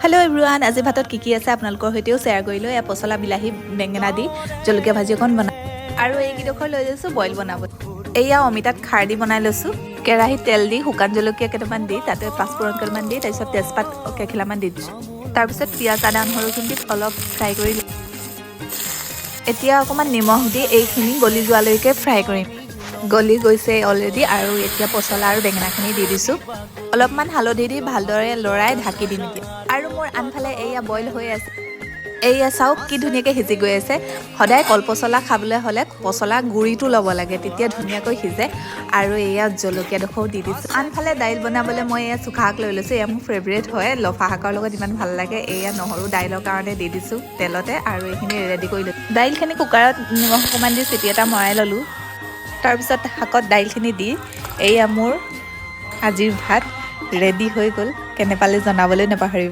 Hello' everyone, আজি ভাতত কি কি আছে আপোনালোকৰ সৈতেও শ্বেয়াৰ কৰিলোঁ। এয়া পচলা, বিলাহী, বেঙেনা দি জলকীয়া ভাজি অকণ বনাম আৰু এইকেইডোখৰ লৈ লৈছোঁ বইল বনাব। এয়া অমিতাত খাৰ দি বনাই লৈছোঁ। কেৰাহীত তেল দি শুকান জলকীয়া কেইটামান দি, তাতে পাঁচফোৰণ কেইটামান দি, তাৰপিছত তেজপাত কেইখিলামান দি দিছোঁ। তাৰপিছত পিঁয়াজ, আদা, নহৰুখিনি দি অলপ ফ্ৰাই কৰি ল'ম। এতিয়া অকণমান নিমখ দি এইখিনি গলি যোৱালৈকে ফ্ৰাই কৰিম। গলি গৈছে অলৰেডি আৰু এতিয়া পচলা আৰু বেঙেনাখিনি দি দিছোঁ। অলপমান হালধি দি ভালদৰে লৰাই ঢাকি দিম এতিয়া। আৰু মোৰ আনফালে এয়া বইল হৈ আছে। এইয়া চাওক, কি ধুনীয়াকৈ সিজি গৈ আছে। সদায় কল পচলা খাবলৈ হ'লে পচলা গুড়িটো ল'ব লাগে, তেতিয়া ধুনীয়াকৈ সিজে। আৰু এয়া জলকীয়াডোখৰো দি দিছোঁ। আনফালে দাইল বনাবলৈ মই এয়া চুকা শাক লৈ লৈছোঁ। এয়া মোৰ ফেভৰেট হয়, লফা শাকৰ লগত ইমান ভাল লাগে। এয়া নহৰু দাইলৰ কাৰণে দি দিছোঁ তেলতে আৰু এইখিনি ৰেডি কৰি লৈছোঁ। দাইলখিনি কুকাৰত নিমখ অকণমান দি চিটি এটা মৰাই ল'লোঁ। তাৰপিছত শাকত দাইলখিনি দি এয়া মোৰ আজিৰ ভাত ৰেডি হৈ গ'ল। কেনে পালে জনাবলৈ নাপাহৰিব।